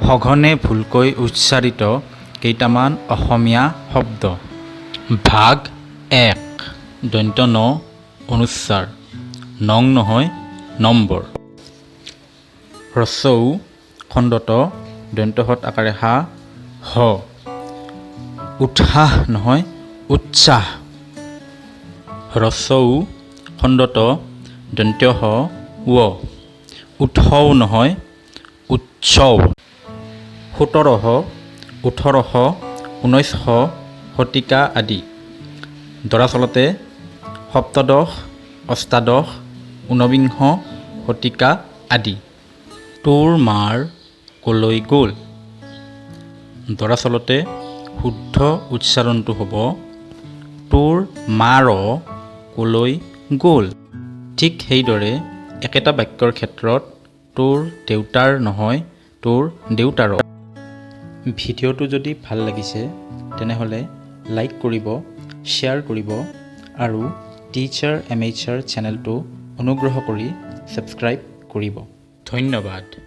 সঘনে ভুলকৈ উচ্চাৰিত কেইটামান অসমীয়া শব্দ, ভাগ এক। দন্ত্য ন অনুস্বাৰ, নং নহয় নম্বৰ। হ্ৰস্ব উ খণ্ড ত দন্ত্য স ত আকাৰে হা হ। উৎসাহ নহয় উৎসাহ। হ্ৰস্ব উ খণ্ড ত দন্ত্য স ৱ। উৎসৱ নহয় উৎসৱ। 1700, 1800, 1900 শতিকা আদি। দৰাচলতে সপ্তদশ, অষ্টাদশ, ঊনবিংশ শতিকা আদি। তোৰ মাৰ ক'লৈ গ'ল? দৰাচলতে শুদ্ধ উচ্চাৰণটো হ'ব তোৰ মাৰ ক'লৈ গ'ল। ঠিক সেইদৰে একেটা বাক্যৰ ক্ষেত্ৰত তোৰ দেউতাৰ নহয় তোৰ দেউতাৰ। ভিডিঅ'টো যদি ভাল লাগিছে, তেনেহ'লে লাইক কৰিব, শ্বেয়াৰ কৰিব আৰু টিচাৰ এমেচাৰ চেনেলটো অনুগ্ৰহ কৰি ছাবস্ক্ৰাইব কৰিব। ধন্যবাদ।